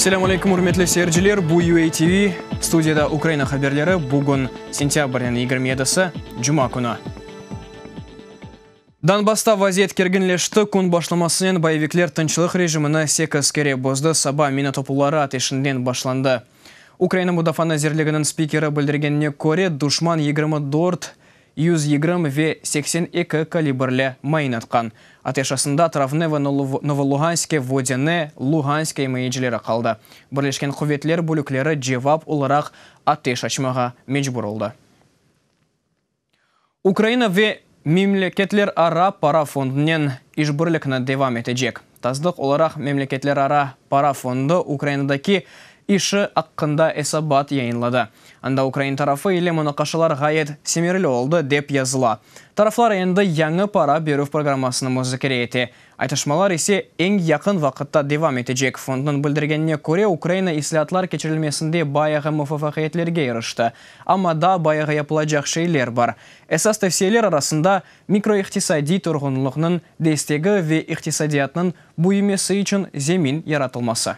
Selâm aleyküm, ürmetli seyirciler! Bu UATV, studiyada Ukraina haberleri. Bugün sentâbrniñ 27-si, cuma künü. Donbassta vaziyet kerginleşti, kün başlamasınen boyevikler tınçlıq rejimini sekiz kere bozdı, saba mina topuları ateşinden başlandı. Ukraina Mudafaa nazirliginiñ spikeri bildirgenine köre, duşman 24, 120 ve 82 kalibrli mayın atqan. Ateş astında Travnevo, Novoluğanske, Vodâne, Luğansk imayecileri qaldı. Birleşken quvetler bölükleri cevap olaraq ateş açmağa mecbur oldı. Ukraina ve Memleketlerara para fondunen işbirlikni devam etecek. Tasdıq olaraq Memleketlerara para fondu Ukrainadaki işi aqqında esabat yayınladı. Anda ukrain tarafı ile munaqaşalar ğayet semereli oldı, dep yazıla. Taraflar endi yañı para berüv programmasını muzakere ete. Aytışmalar ise eñ yaqın vaqıtta devam etecek. Fondnıñ bildirgenine köre, Ukraina islâatlar keçirilmesinde bayağı muvafaqiyetlerge irişti. Amma daa bayağı yapılacaq şeyler bar. Esas tevsiyeler arasında, mikroiqtisadiy turğunlıqnıñ destegi ve iqtisadiyatnıñ büyümesi içün zemin yaratılması.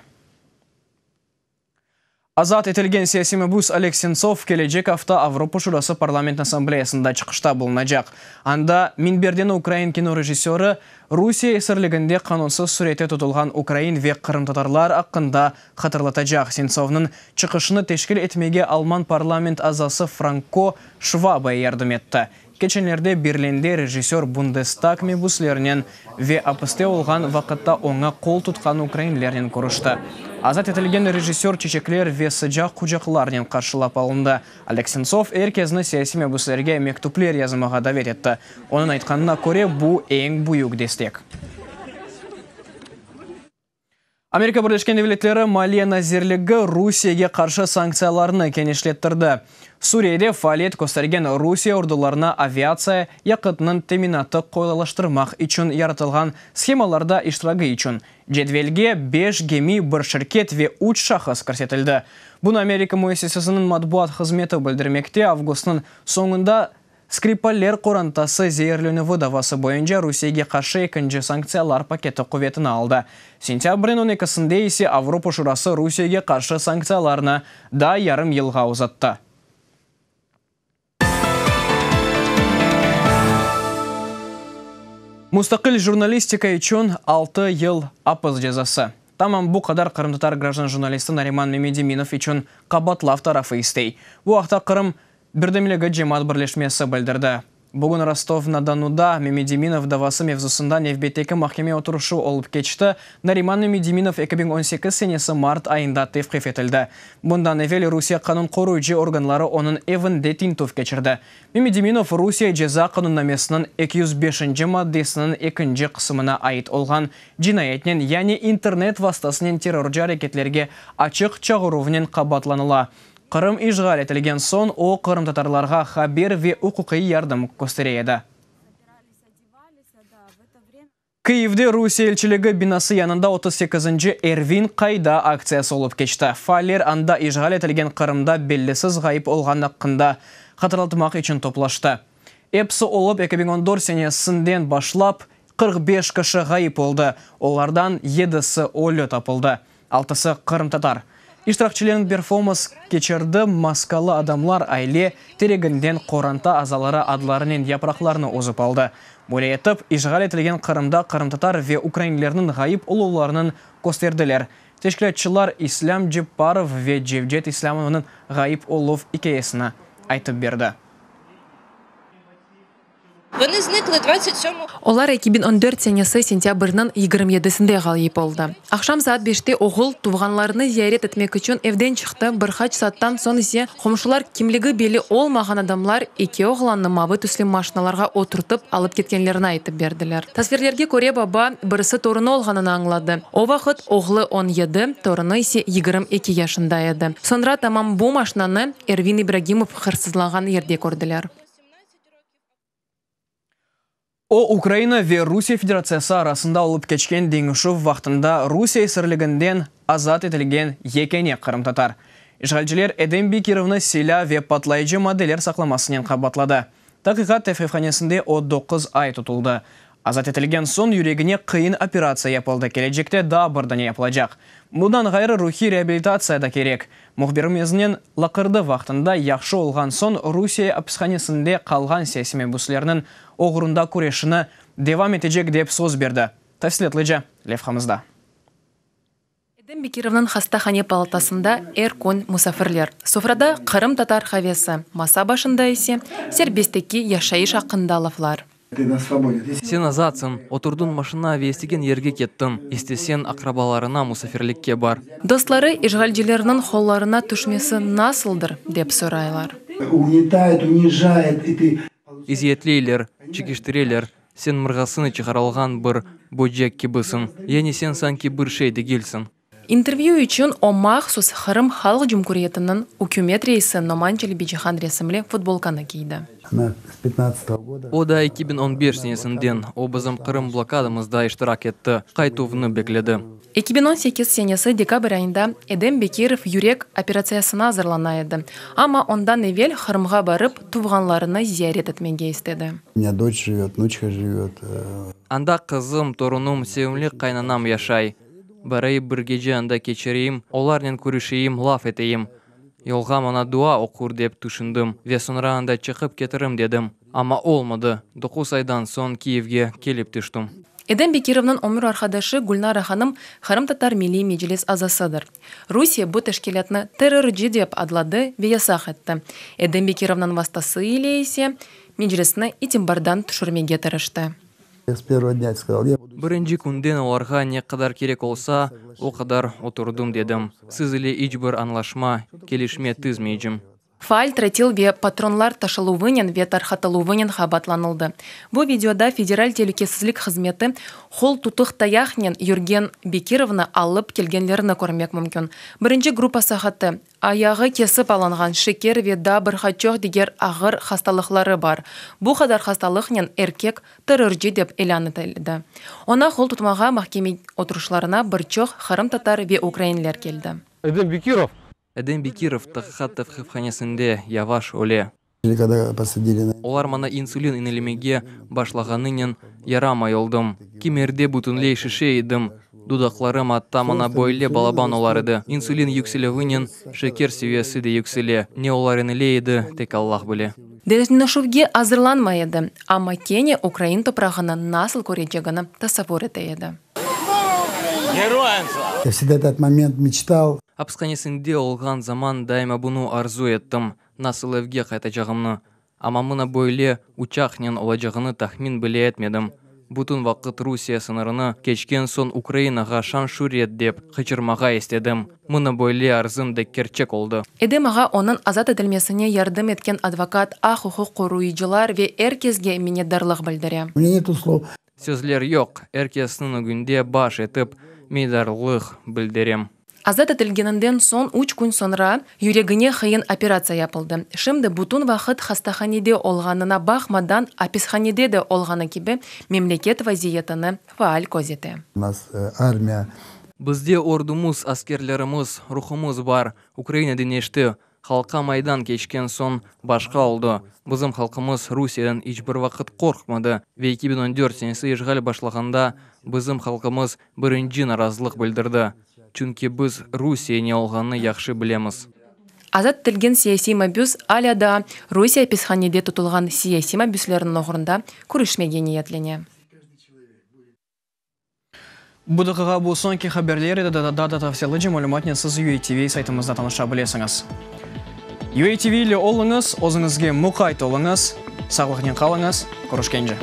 Azat etilgen siyasiy mabüs Oleg Sentsov kelecek afta Avropa Şurası Parlament Assambleyasında çıqışta bulunacaq. Anda minberden ukrain kinorejissörı Rusiye esirliginde qanunsız sürette tutulğan ukrain ve qırımtatarlar aqqında hatırlatacaq. Sentsovnıñ çıqışını teşkil etmege alman parlament azası Franko Şvabe yardım etti. Keçenlerde Berlinde rejissör Bundestag mebuslerinen ve apiste olğan vaqıtta oña qol tutqan ukrainlernen körüşti. Azat etilgen rejissör çiçekler ve sıcaq qucaqlarnen qarşılap alındı. Oleg Sentsov er kezni siyasiy mebuslerge mektüpler yazmağa davet etti. Onıñ aytqanına köre, bu eñ büyük destek. Amerika Birleşken Devletleri Maliye nazirligi Rusiyege qarşı sanktsiyalarnı kenişlettirdi. Suriyede faaliyet köstergen Rusiye ordularına aviatsiya yaqıtınıñ teminatı qolaylaştırmaq içün yaratılğan shemalarda iştiragi içün cedvelge beş gemi, bir şirket ve üç şahıs kirsetildi. Bunı Amerika müessisesiniñ matbuat hızmeti bildirmekte. Avgustnıñ soñunda Skripaller qorantası zeerlenüvi davası boyunca Rusiyege qarşı ekinci sanktsiyalar paketi quvetini aldı. Sentâbrniñ on ekisinde ise Avropa Şurası Rusiyege qarşı sanktsiyalarnı daa yarım yılğa uzattı. Mustaqil jurnalistika içün altı yıl apis cezası. Tamam bu qadar qırımtatar grajdan jurnalisti Nariman Memedeminov içün qabaatlav tarafı istey. Bu aqta Qırım Birdemligi cemaat birleşmesi bildirdi. Bugün Rostov-na-Donuda Memedeminov davası mevzusında nevbetteki mahkeme oturışı olıp keçti. Nariman Memedeminov 2018 senesi mart ayında tevqif etildi. Bundan evel Rusiye qanun qoruyıcı organları onıñ evinde tintüv keçirdi. Memedeminov Rusiye Ceza qanunnamesiniñ 205-nci maddesiniñ ekinci qısımına ait olğan cinayetnen, yani internet vastasınen terrorcı areketlerge açıq çağıruvnen qabaatlanıla. Qırım işğal etilgen soñ o, qırımtatarlarğa haber ve uquqiy yardım köstere edi. Kyivde Rusiye elçiligi binası yanında 38-nci Ervin qayda aktsiyası olıp keçti. Faaller anda işğal etilgen Qırımda bellisiz ğayıp olğanı aqqında hatırlatmaq içün toplaştı. Episi olıp 2014 senesinden başlap 45 kişi ğayıp oldı, olardan yedisi ölü tapıldı. Altısı qırımtatar. İştirakçilerniñ performans keçirdi, maskalı adamlar aile tereginden qoranta azaları adlarınen yapraqlarnı üzüp aldı. Böyle etip, işğal etilgen Qırımda qırımtatar ve ukrainlerniñ ğayıp oluvlarınıñ kösterdiler. Teşkilâtçılar İslâm Cepparov ve Cevdet İslâmovnıñ ğayıp oluv ikâyesini aytıp berdi. Olar 2014 senesi sentâbrniñ 27-sinde ğayıp oldı. Aqşam saat beşte oğul, tuvğanlarını ziyaret etmek içün evden çıqtı, bir qaç saattan soñ ise qomşular kimligi belli olmağan adamlar eki oğlannı mavı tüslü maşinalarğa oturtıp alıp ketkenlerini aytıp berdiler. Tasvirlerge köre, baba, birisi torunı olğanını añladı. O vaqıt oğlu 17, torunı ise 22 yaşında edi. Soñra tamam bu maşinanı Ervin İbragimov hırsızlanğan yerde kördiler. O, Ukraina ve Rusiye Federatsiyası arasında olıp keçken deñişüv vaqtında Rusiye esirliginden azat etilgen yekâne qırımtatar. İşğalciler Edem Bekirovnı silâ ve patlayıcı maddeler saqlamasınen qabaatladı. Taqiqat tevqifhanesinde o doquz ay tutuldı. Azat etilgen soñ yüregine qıyın operatsiya yapıldı, kelecekte daa bir dane yapılacaq. Bundan ğayrı ruhiy reabilitatsiya da kerek. Mühbirimiznen laqırdı vaqtında yahşı olğan soñ Rusiye apishanesinde qalğan siyasiy mabüslerniñ oğrunda küreşini devam etecek dep söz berdi. Tafsilâtlıca levhamızda. Edem Bekirovnıñ hastahane palatasında er kün musafirler. Sofrada qırımtatar qavesi, masa başında ise serbestteki yaşayış aqqında laflar. Sen azatsıñ, oturdıñ maşina ve istegen yerge kettiñ, isteseñ aqrabalarıña musafirlikke bar. Dostları işğalcilerniñ qollarına tüşmesi nasıldır, dep soraylar. Eziyetleyler, çekiştireler, Sen mırğasını çıqarılğan bir böcek kibisiñ, yani sen sanki bir şey degilsiñ. İntervyü içün o mahsus Qırım Halq Cumhuriyetiniñ ükümet reisi Noman Çelebicihan resimli futbolkanı kiydi. O da 2015 senesinden, o bizim Qırım blokadamızda iştirak etti, qaytuvnı bekledi. 2018 senesi dekabr ayında Edem Bekirov yürek operatsiyasına azırlana edi, amma ondan evel Qırımğa barıp, tuvğanlarını ziyaret etmege istedi. Anda qızım, torunım, sevimli qaynanam yaşay. Barayıp bir gece anda keçireyim, olarnen körüşeyim, laf eteyim. Yolğa maña dua oqur dep tüşündim ve soñra anda çıqıp ketirim dedim. Amma olmadı, doquz aydan soñ Kiyevge kelip tüştüm. Edem Bekirovnıñ ömür arqadaşı Gülnara hanım Qırımtatar Milliy Meclis azasıdır. Rusiye bu teşkilâtnı terrorcı dep adladı ve yasaq etti. Edem Bekirovnıñ vastası ile ise Meclisni itibardan tüşürmege tırıştı. Birinci künden olarğa ne qadar kerek olsa, o qadar oturdım dedim. Siz ile iç bir añlaşma, kelişme tizmeycem. Faal trotil ve patronlar taşıluvınen ve tarqatıluvınen qabaatlanıldı. Bu videoda Federal telükesizlik hızmeti qol tutuq tayaqnen yürgen Bekirovnı alıp kelgenlerini körmek mümkün. Birinci gruppa saqatı, ayağı kesip alınğan, şeker ve daa bir qaç diger ağır hastalıqları bar. Bu qadar hastalıqnen erkek terrorcı dep ilân etildi. Oña qol tutmağa mahkeme oturışlarına bir çoq qırımtatar ve ukrainler keldi. Edem Bekirov Edem Bekirov taqiqat tevqifhanesinde yavaş öle. Olar maña insulin inelemege başlağanınen yaramay oldım. Kimerde bütünley şişe edim, dudaqlarım atta maña böyle balaban olar edi. İnsulin yükselüvinen şeker seviyesi de yüksele. Ne olar inele edi, tek Allah bile. Deñişüvge azırlanmay edi, amma kene ukrain toprağını nasıl körecegini tasavvur ete edi. Apishanesinde olğan zaman daima bunı arzu ettim, nasıl evge qaytacağımnı. Amma mına böyle uçaqnen olacağını tahmin bile etmedim. Bütün vaqıt Rusiye sıñırını keçken soñ Ukrainağa şan-şüret dep qıçırmağa istedim. Mına böyle arzım da kerçek oldı. Edem ağa onıñ azat etilmesine yardım etken advokat, aq-uquq qoruyıcılar ve er kesge minnetdarlıq bildire. Sözler yoq, er kesniñ ögünde baş etip, minnetdarlıq bildirem. Azat etilgeninden soñ üç kün soñra yüregine qıyın operatsiya yapıldı. Şimdi bütün vaqıt hastahanede olğanına baqmadan, apishanede de olğanı kibi, memleket vaziyetini faal közete. Bizde ordumız, askerlerimiz, ruhumız bar. Ukraina deñişti. Halqa Maydan keçken soñ başqa oldı. Bizim halqımız Rusiyeden iç bir vaqıt qorqmadı ve 2014 senesi işğal başlağanda bizim halqımız birinci narazılıq bildirdi. Çünki biz Rusiye ne olğanını yahşı bilemiz. Azat etilgen siyasiy mabüs alâ daa Rusiye apishanede tutulğan siyasiy mabüslerniñ oğrunda körüşmege niyetlene. Bu daqiqa bu soñki haberler edi, daa da tafsilâtlıca malümatnen siz UATV saytımızda tanışa bilesiñiz. UATV ile oluñız, özüñizge muqayt oluñız, sağlıqnen qalıñız, körüşkence!